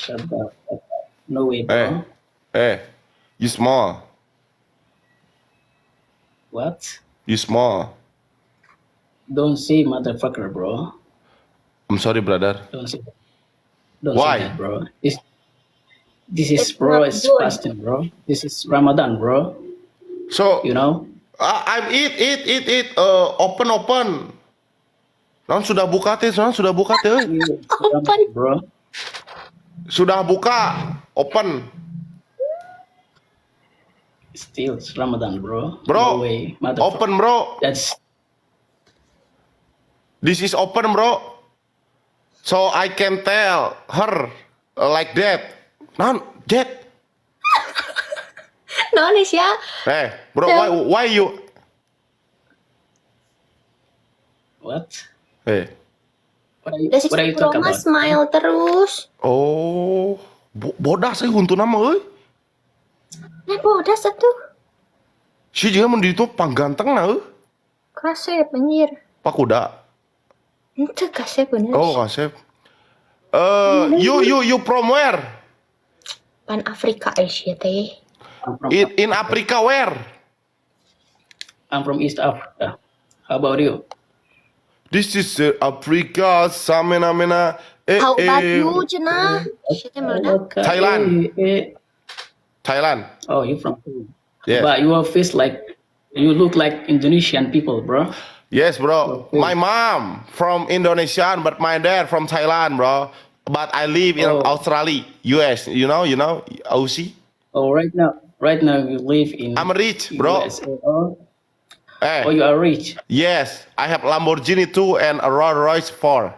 Shut up. No way, Eh, bro. eh, you small, What? You small. Don't say motherfucker, bro. I'm sorry, brother. Don't say Why? That, bro. This is It's bro. Not It's good. Fasting, bro. This is Ramadan, bro. So, You know? I'm eat, eat, eat, eat. Open, open. Non sudah buka teh, non sudah buka teh. It's Open. Ramadan, bro. Sudah buka, open. Still, it's Ramadan, bro. Bro, No way, motherfucker. Open, bro. That's This is open, bro. So I can tell her like that. Non, Jet. Naon sia? Eh, bro, why you? What? Eh, Da si What are you Sukro talking mah about? Smile terus. Oh, bodas euy huntuna mah euy. Nah, bodas atuh. Si juga mun di ditu pangganteng na euy. Kasep anjir. Pak kuda. Henteu, kasep bener. Oh, kasep. Eh, you you you from where? Pan Afrika Asia teh. I'm from In Africa where? I'm from East Africa. How about you? This is Africa, samena mena. Eh, How about eh. you cenah? Sia teh meledak. Okay. Thailand. Eh. Thailand. Oh, you from? Yes. But your face, like, you look like Indonesian people, bro. Yes, bro. Okay. My mom from Indonesia, but my dad from Thailand, bro. But I live in Oh. Australia, US. You know, Aussie. Oh, right now you live in I'm rich, bro. USA. Oh, Eh, oh, you are rich. Yes, I have Lamborghini 2 and a Rolls Royce 4.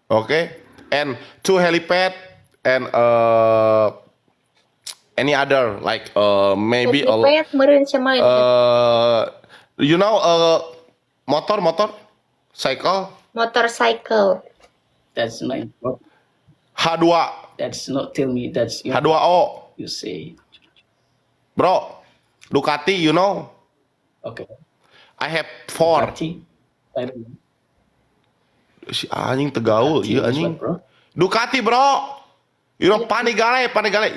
Okay, and two helipad and any other like maybe a Helipad meureun sia mah. Motor motor cycle. Motorcycle. That's not important. H2. That's not tell me that's you, H2O, you say. Bro. Ducati, you know. Okay. I have four. Ducati? I don't know. Si anjing teu gaul, iya Ducati is anjing. what, bro? Ducati, bro. Panigale, Panigale.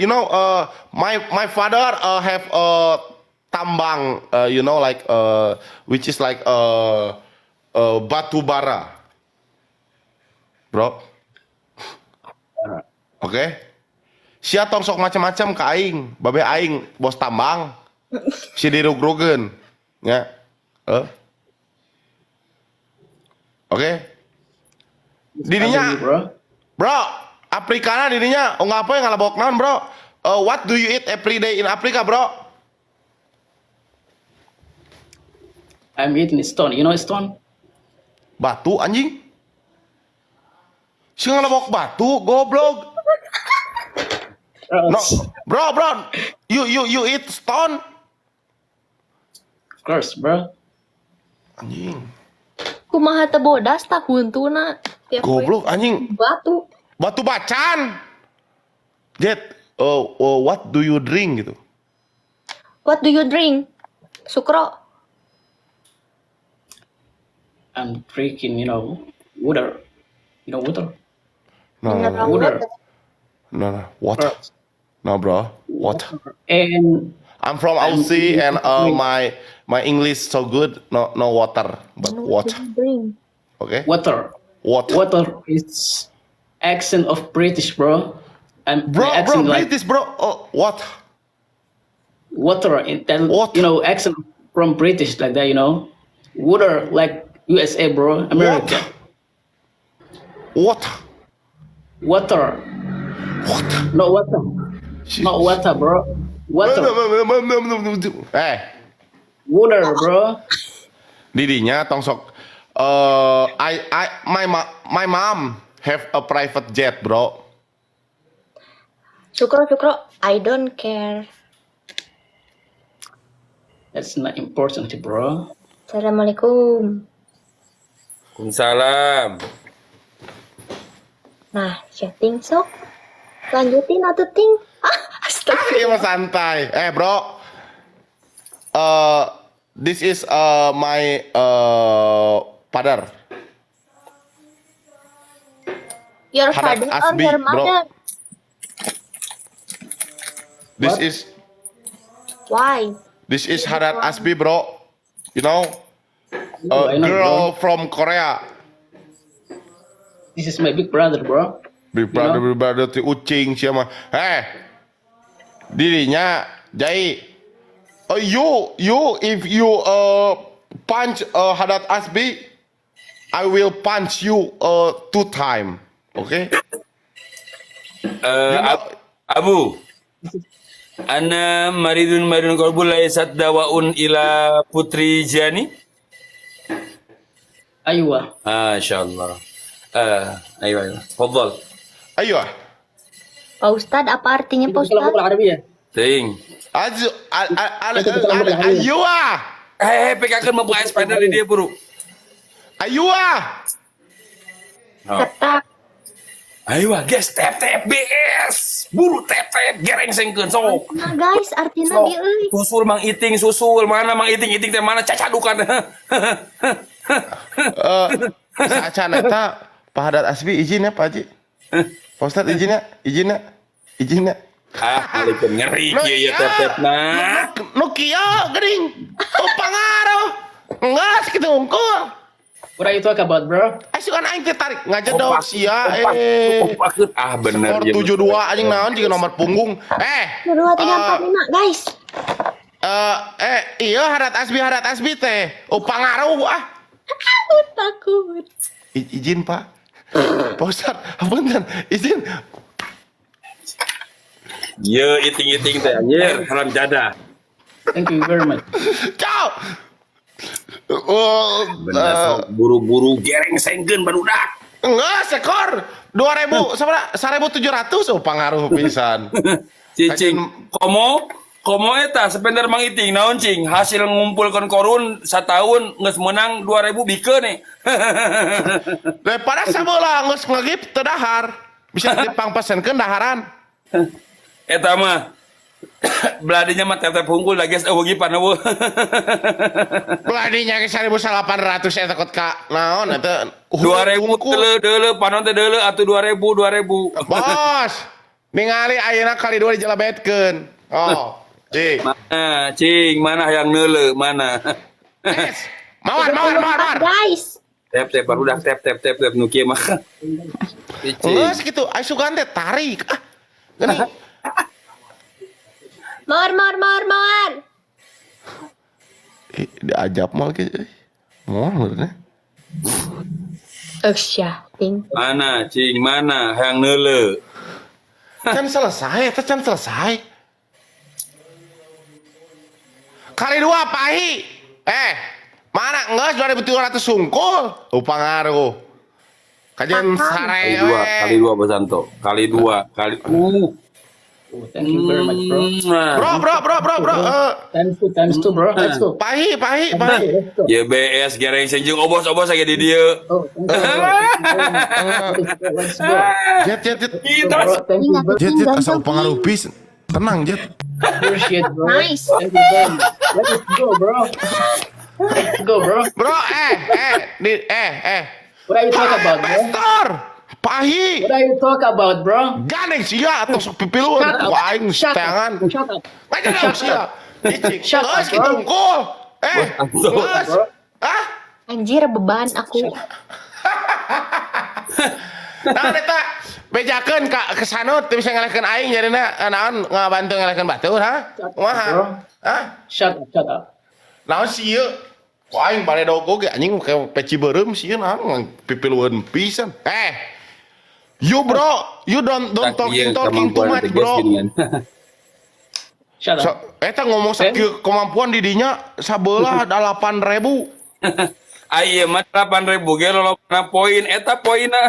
My father have a tambang, like which is like batu bara, bro. Oke. Sia tong sok macam-macam ke aing, babe aing bos tambang. Si dirug-rugeun. Ya. Eh. Oke. Didinya Family, bro. Bro, Afrikana didinya oh ngapa yang ngalabok naon, bro? What do you eat every day in Africa, bro? I'm eating stone. You know stone? Batu anjing. Si ngalabok batu, goblok. No, bro, bro. You you you eat stone? Of course, bro. Anjing. Kumaha teu bodas tah huntuna. Tiap poe Goblok anjing. batu. Batu bacan. Jet, what do you drink gitu? What do you drink? Sukro. I'm drinking, water. You know water? No, no, no, Mineral Water. Water. No, water. No, bro, water. And I'm from I'm Aussie and my English so good. No, no water, but What do water. You drink? Okay, water. Water. Water is accent of British, bro. I'm Bro, my bro, accent like British, bro. Oh, what? Water in that What? Accent from British like that. Water like USA, bro. America. What? Water. What? Not water. Not water, bro. Water. Eh, Water, bro. Didinya tong sok I my mom have a private jet, bro. Sukro, Sukro, I don't care. That's not important, bro. Assalamualaikum. Waalaikumsalam. Nah, chatting sok. Lanjutin atau ting? Ah, astaga. Iya mah santai. Eh, bro. This is my father. Your Hadat father or Asbi, your bro. Mother? This What? is Why? This is Haddad Asbi, bro. You know, Oh, a I know, girl bro. from Korea. This is my big brother, bro. Big brother, You know? big brother ti ucing sia mah. Eh, dirinya Jai. You, you, if you punch Haddad Asbi, I will punch you two time. Okay? Eh, You know, Abu, أنا مريض مريض قلب ليست دواء إلى Putri Jani. أيوه. ما شاء الله. آه، أيوه أيوه. تفضل. Ayo. Pak Ustadz, apa artinya Pak تتكلم Ustadz? اللغة العربية. Ting. Azu, Itu betul betul. أيوه. Hei, PK membuka spider di dia buru. أيوه. Oh. Ketak. Ayo, guys, tap tap BS. Buru tap tap gereng sengkeun sok. Nah guys, artinya Sok. dia euy. Susul Mang Iting susul mana Mang Iting Iting teh mana cacadukan. Eh, sacan eta Pak Haddad Asbi izin ya, Pak Haji. Pak Ustadz izin ya, izin ya, izin ya. Ah, alaikum ngeri Nu kieu ya tap tap nah. Nu kieu geuning. Oh, pangaruh. Enggak, segitu unggul. What are you talking about, bro? Asukan aing teh tarik ngajedog sia eh. Kompakeun. Ah bener Skor ieu. 72 anjing naon jeung nomor punggung. Eh, 2, 3, eh, 4, 5 guys. eh, eh, iya Haddad Asbi teh. Oh, pangaruh ah. Takut, takut. Izin, Pak. Pak Ustadz, apunten, izin. Ye iting-iting teh anjir, haram jadah. Thank you very much. Ciao. Oh, Bener eh, sok buru-buru gereng sengkeun barudak. Enggak, skor 2000 sabaraha? 1700, oh pangaruh pisan. Cicing, komo komo eta spender Mang Iting naon cing hasil ngumpulkeun korun satahun geus menang 2000 bikeun nih. Daripada sabeula geus ngegip teu dahar. Bisa dipangpesenkeun daharan. Eta mah beladinya mah tep-tep hungkul da geus eueuh gipan eueuh. Beladinya ge 1800 eta kot ka naon eta 2000 hungkul. deuleu deuleu panon teh deuleu atuh 2000 2000. Bos, ningali ayeuna kali dua dijalebetkeun. Oh, cing. Mana cing mana yang neuleu mana. Es. Mawar, mawar, mawar, mawar. Guys. Tep tep barudak tep tep tep tep nu kieu mah. Cicing. Geus kitu, ai sugan teh tarik. Ah. Geuning. Mawar, mawar, mawar, mawar. Ih, diajab mal ge euy. Moal meureunna. Eksya, ting. Mana cing mana yang neuleu. Can selesai, eta can selesai. Kali dua pahi. Eh, mana geus 2300 sungkul? Oh, pangaruh. Kajian sare Kali dua, we. kali dua Basanto. Kali dua, kali Oh, thank you very much, bro. Nah. Bro, bro, bro, bro, bro. Eh, Times two, bro. Let's go. pahi, pahi, pahi. Let's go. YBS gereng senjung obos-obos lagi di dieu. Oh, thank you, bro. Thank you very much. Let's go. Jet, jet, jet. Kita Bro, thank you, bro. Jet, jet, asal pengaruh pis. Tenang, Jet. Appreciate, bro. Nice. Thank you very much. Let's go, bro. Let's go, bro. Bro, eh, eh, di, eh, eh. What are you talking about, bro? Pastor, pahi. What are you talking about, bro? Gandeng sia atau sok pipiluan. Shut up. Ku aing Shut up. teangan. Shut up. Ngajedog sia. Cicing. Shut up, Geus kitu bro. unggul. Eh, geus. Bro. Ah, Anjir, beban aku. naon eta? Bejakeun ka ke sanut teu bisa ngalehkeun aing jadina naon ngabantu ngalehkeun batur ha? Kumaha? Bro. Hah? Shut up, shut up. Naon sieun? Ku aing baredogo ge anjing kayak peci beureum sieun naon pipilueun pisan. Eh. You bro, you don't talking talking too much bro. Shut So, up. eta ngomong sakieu kemampuan di dinya sabelah 8000. Ai ieu mah 8000 ge lolobana poin eta poinna.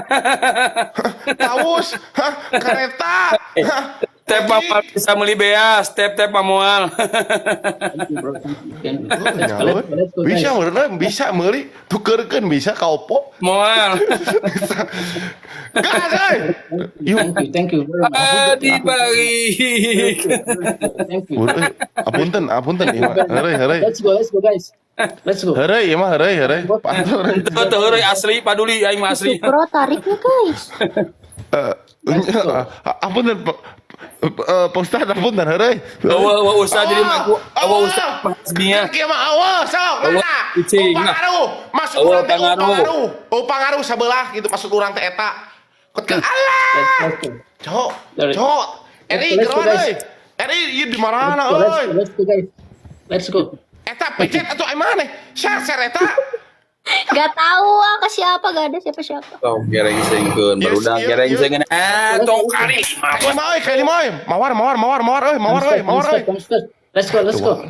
Paus, hah, kereta. Hah. Tep apa bisa meuli beas, tep tep moal. Thank you, bro. Thank you. Thank you. Let's go, let's go, let's go, Bisa guys. meureun, bisa meuli, tukeurkeun bisa ka Oppo. Moal. Gas euy. Yuk. Thank you, thank you very much. Ah, dibalik. Thank you. Euy, apunten, apunten ieu mah. Heureuy, heureuy. Let's go, guys. Let's go. Heureuy ieu mah heureuy, heureuy. Pantul heureuy. Teu teu heureuy asli paduli aing mah asli. Bro, tariknya guys. Eh, apunten Pak. Eh, Pak Ustad, ampun dan heureuy. Eueuh eueuh Ustad jadi mah aku eueuh Ustad hasbinya. Kieu mah eueuh sok Eueuh, mana? cicing. Oh, pangaruh. Maksud Eueuh, urang teh oh, pangaruh. pangaruh. Oh, pangaruh sabelah gitu maksud urang teh eta. Kot ke alah. Let's go. Cok, Sorry. cok. Eri Let's go, geroan guys. euy. Eri ieu di mana Let's go, euy? let's go guys. Let's go. Eta pecet atuh ai maneh? Share share eta. Gak tahu ah ke siapa, gak ada siapa-siapa. Tong gerengsengkeun Yes, barudak iya, gerengsengkeun. Ah, tong kali lima Kayak lima euy, kayak lima euy. Mawar mawar mawar mawar euy, mawar euy, mawar euy. Let's go, let's go.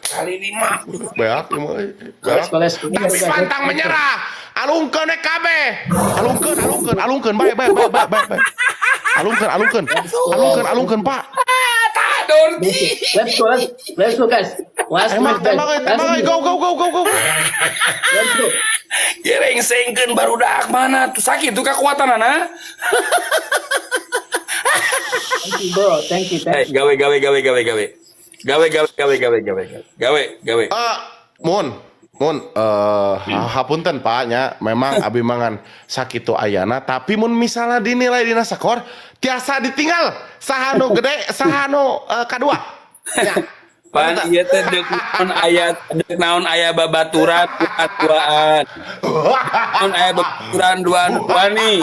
Kali lima. Beak ieu mah euy. Let's Beak. go, let's go. Tapi pantang menyerah. Alungkeun we kabeh. Alungkeun, alungkeun, alungkeun. Bae, bae, bae, bae, bae, bae. Alungkeun, alungkeun. Alungkeun, alungkeun, Pak. Dorki. Let's go, let's go guys. Last Tembak, match guys. tembak, euy, Let's tembak, euy. go. Go, go, go, go, go. Let's go. Gerengsengkeun barudak mana tuh sakit tuh kekuatanana. Thank you bro, thank you, Eh, thank you. gawe gawe gawe gawe gawe. Gawe gawe gawe gawe gawe gawe gawe. Eh, mun, mun, eh, hapunten Pak nya, memang abi mangan sakitu ayana, tapi mun misalnya dinilai dina skor, tiasa ditinggal saha nu gede, saha nu kadua. Ya. Pan ieu teh deuk naon aya deuk naon aya babaturan duaan. Naon aya babaturan duaan duaan nih.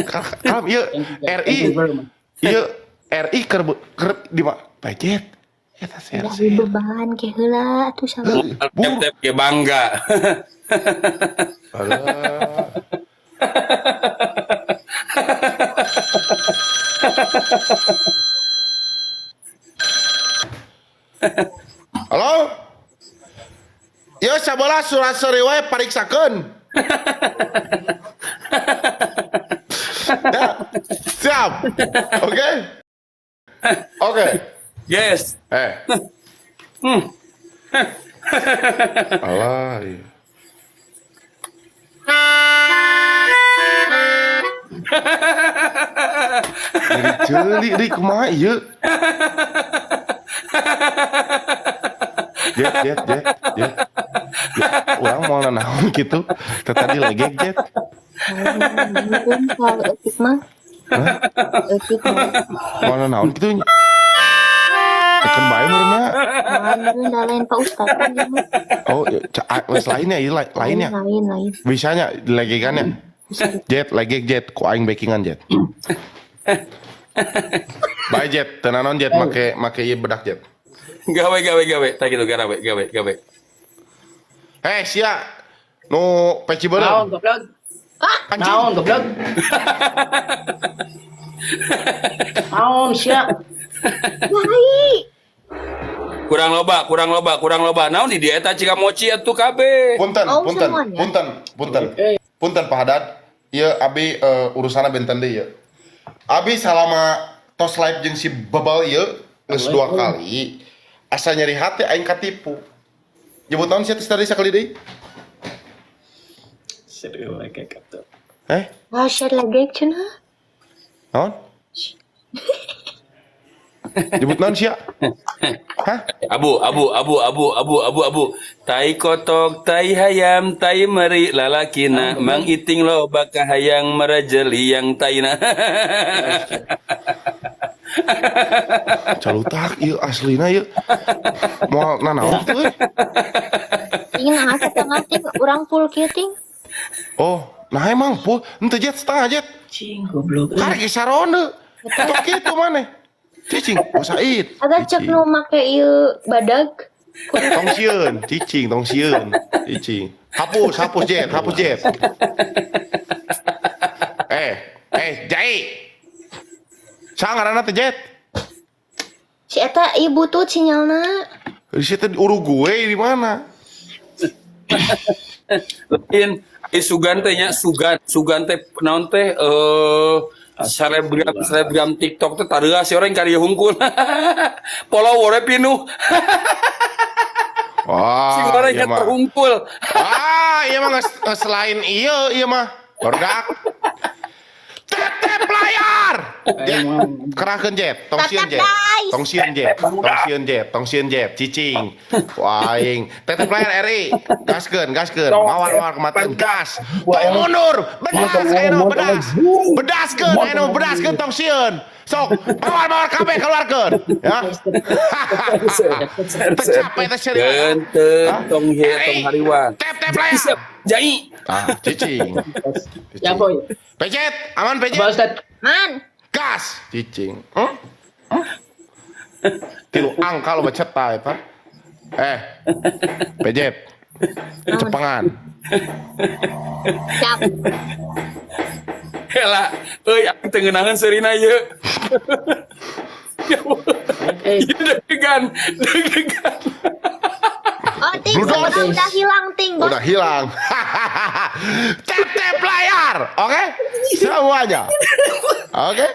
Kalem ieu Thank RI you very much. ieu RI keur keur di ma budget eta share Dari beban ke heula atuh sama. Tep tep ge bangga. Alah. Halo? Yo sabelah surat seuri wae pariksakeun. Ya, siap. Oke. Oke. Yes. Eh. Alah. Iya. Jadi ceuli deui kumaha ieu? Jet, jet, jet, jet. Ya, urang mau nanaon gitu. Teh tadi legek jet. Kalau etik mah. Hah? Etik mah. Mau nanaon gitu. Tekan bae meureunna. Lain da lain Pak Ustad kan ieu mah. Oh, ya, geus lainnya ieu lainnya. Lain lain. Bisanya legegannya. Jet, legek jet, ku aing backingan jet. Bae jet, teu nanaon jet make make ieu bedak jet. Gawe gawe gawe. Tah kitu gawe gawe gawe. Eh, sia. Nu peci Naon beureum. goblok? Anjing. Naon goblok? Naon sia? Yai. Kurang loba, kurang loba, kurang loba. Naon di dieu eta ciga mochi atuh kabeh. Punten, Oh, punten, semuanya. punten, punten. Eh. Punten Pak Hadad. Ieu abi urusanna benten deui ieu. Abi salama tos live jeung si Bebal ieu geus dua kali. Asa nyeri hati aing katipu. Nyebut naon sia teh tadi sakali deui? Serius kayak gitu. Eh, Ah, share lagi cenah. naon? Nyebut naon sia? Hah? Abu, abu, abu, abu, abu, abu, abu. Tai kotok, tai hayam, tai meri lalakina. Mang iting loba kahayang merejeli yang taina. Calutak ieu aslina ieu. Moal nanaon kitu euy. Ting nah setengah ting urang full kieu ting. Oh, nah emang full henteu jet setengah jet. Cing goblok. Karek geus saronde. Tok kitu maneh. Cicing, oh Said. Agak cek nu make ieu badag. Tong sieun, cicing, tong sieun, cicing. Hapus, hapus jet, hapus jet. Eh, eh, Jai. Saha ngaranna teh jet? Si eta ibu tuh sinyalna. Di situ di Uruguay di mana? Lain, eh, Sugan teh nya Sugan, Sugan teh naon teh selebgram selebgram TikTok teh tareuah si orang karya hungkul. Follower pinuh. Si Wah, orang iya mah. terhungkul. Ah, iya mah geus selain ieu, ieu mah. Barudak. Tetep layar. Jet, kerahkeun Jet, tong sieun Tetep, Jet. guys. Tong sieun Jet, tong sieun Jet, tong sieun Jet, cicing. Wah aing, tetep layar Eri. Gaskeun, gaskeun. Mawar-mawar kematian gas. Tong mundur, bedas ayeuna bedas. Bedaskeun ayeuna bedaskeun tong sieun. Sok, mawar-mawar kabeh keluarkeun, ya. Teu capek teh serius. Genteng tong hie tong hariwang. Tep tep layar. Siap, Jai. Ah, cicing. Ya boy. Pejet, aman Apa pejet. Ustaz? Man, Gas, cicing. Hmm? Hmm? Tilu angka lo baca ta eta. Eh. Pejet. Cepengan. siap. Hela, euy aku teu ngeunaheun seurina ieu. Ya Allah. Eh, Ieu deg-degan, deg-degan. Oh, Ting, Blue sebelah dots. udah hilang, Ting. Bos. Udah hilang. Tap tap layar, oke? Semuanya. Oke?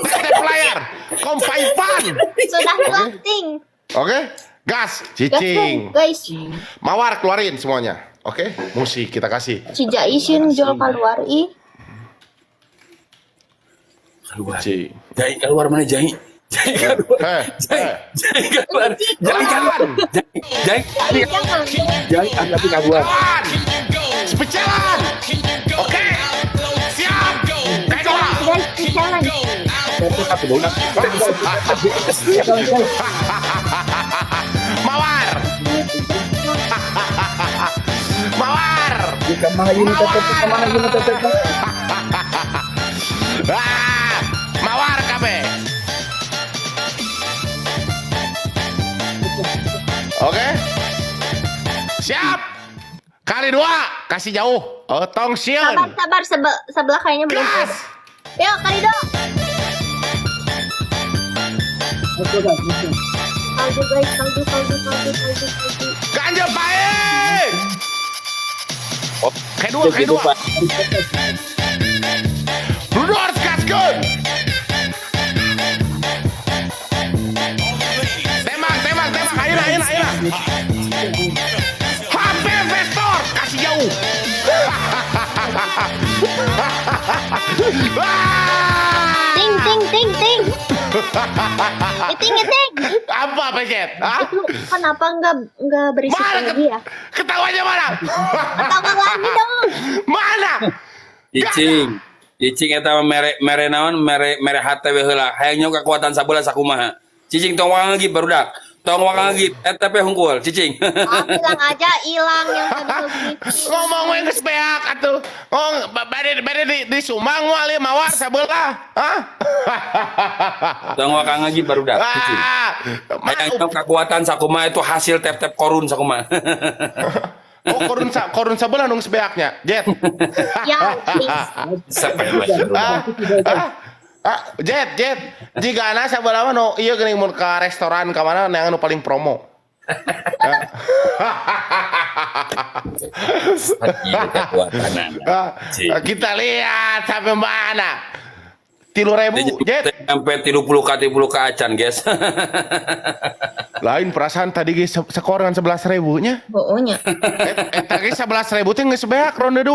Tap tap layar. Kompaipan. Sudah hilang, Ting. Oke? Gas, Gas, cicing. guys. Mawar keluarin semuanya. Oke? Musik kita kasih. Si Jaisin jual keluar ih. Keluar. Cicing. Jai keluar mana Jai? Jai keluar. Eh, Jai, eh. Jai keluar. Jai keluar. Jai, Jai, Jai, jangan. Jai, tapi keluar. Lawan. Spesialan. Oke. Siap. Kayak dua. Guys, jangan. Mawar. Mawar. Ah, mawar kabeh. Oke. Siap. Kali dua, kasih jauh. Oh, tong Sabar, sieun. sabar. Sebelah kayaknya belum. Gas. Yuk, kali dua. let's go, guys. Let's go. Kaldu, guys. Kaldu, kaldu, kaldu, kaldu, kaldu. Ganjel baik. Oh, Kayak dua, kayak gitu, dua. Pak. Blue Doors gaskeun. Tembak, tembak, tembak. Ayo, ayo, ayo. HP Investor kasih jauh. Wah! Ting, ting, ting, ting. Iting, iting. Apa pencet? Hah? Itu kenapa nggak berisik Mana lagi ya? Ketawanya mana? Ketawa lagi dong. Mana? Cicing. Cicing eta mah mere mere naon mere mere hate we heula. Hayang nyaho kekuatan sabeula sakumaha. Cicing tong waka ngegip barudak. Tong waka ngegip eta pe hungkul cicing. Oh, bilang aja hilang yang tadi begitu. Ngomong we geus beak atuh. Ngomong bade bade di Sumang moal ieu mawar sabelah. Hah? Tong waka ngegip barudak cicing. Ah, Hayang nyaho kekuatan sakumaha itu hasil tep-tep korun sakumaha. Oh, korun sa korun sabelah nu geus beaknya. Jet. Ya, please. Sepele. Ah, ah, ah, Jet, Jet. Jigana sabelah mah nu ieu geuning mun ka restoran ka mana neangan nu paling promo. Ieu kekuatan. Ah, kita lihat sampai mana. 3.000, Jet. Sampai 30 k 30 k acan, guys. Lain perasaan tadi ge skor dengan 11.000 nya. Bohongnya. Eh, eta ge 11.000 teh geus beak ronde 2.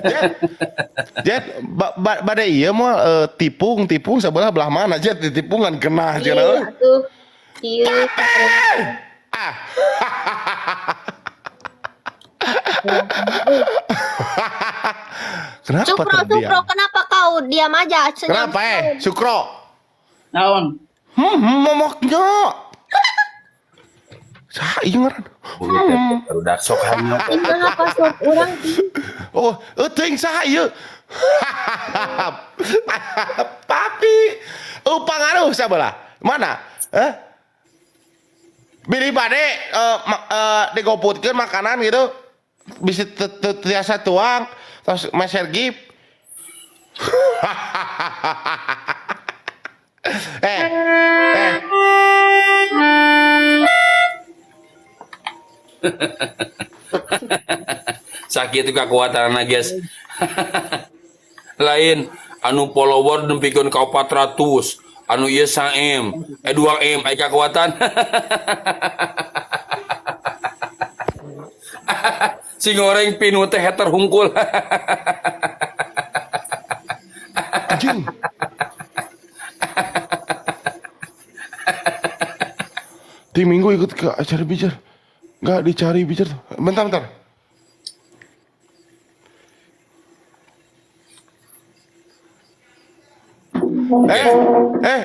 Jet, Jet, bade ieu moal tipung, tipung sebelah belah mana Jet ditipungan kena Iya, cenah. tuh. Iya. Ah. Kenapa Sukro, terdiam? Sukro, kenapa kau diam aja? Senyum. Kenapa eh? Sukro. Naon? Momoknya. Saha ieu ngaran? Barudak sok hayang Ini kenapa sok orang Ting? Oh, teuing saha ieu? Papi. Oh, pangaruh sabelah. Mana? Eh? Bilih bade digoputkeun makanan gitu. Bisa tiasa tuang terus meser gip. Eh, eh. Sakit itu kekuatan guys. Lain anu follower nempikeun ka 400, anu ieu 1 M, eh 2 M aya kekuatan. Si goreng pinu teh hater hungkul. Anjing. Di minggu ikut ke acara bicar. Nggak dicari bicar. Bentar, bentar. Eh,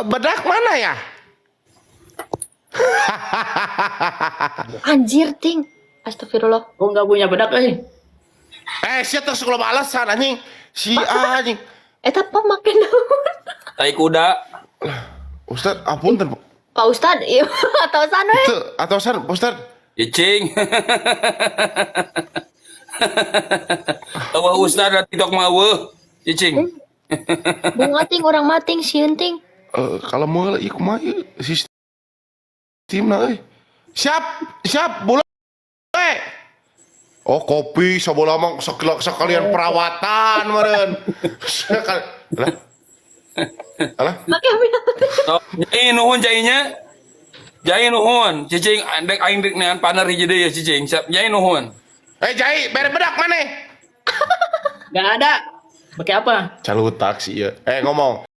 bedak mana ya? Anjir, Ting. Astagfirullah. Gua nggak punya bedak eh. Eh, sia terus kalau alasan anjing. Si anjing. Eta apa makin naon? Tai kuda. Ustad, apunten. Pak Ustad, iya atau san we. Teu, atasan, Ustad. Cicing. Eueuh ustad da TikTok mah eueuh. Cicing. Bunga ting orang mating sieun ting. Eh, kalau mau ieu kumaha ieu sistemna euy. Siap, siap, boleh. Oh, kopi sabola mah sekalian perawatan meureun. Sekali. Lah. Alah, Make Oh, jai nuhun jainya. Jai nuhun. Cicing dek aing dek nean paner hiji deui ya cicing. Siap jai nuhun. eh Jai, bere bedak maneh. Nggak ada. Pakai apa? Calutak sih ieu. Eh ngomong.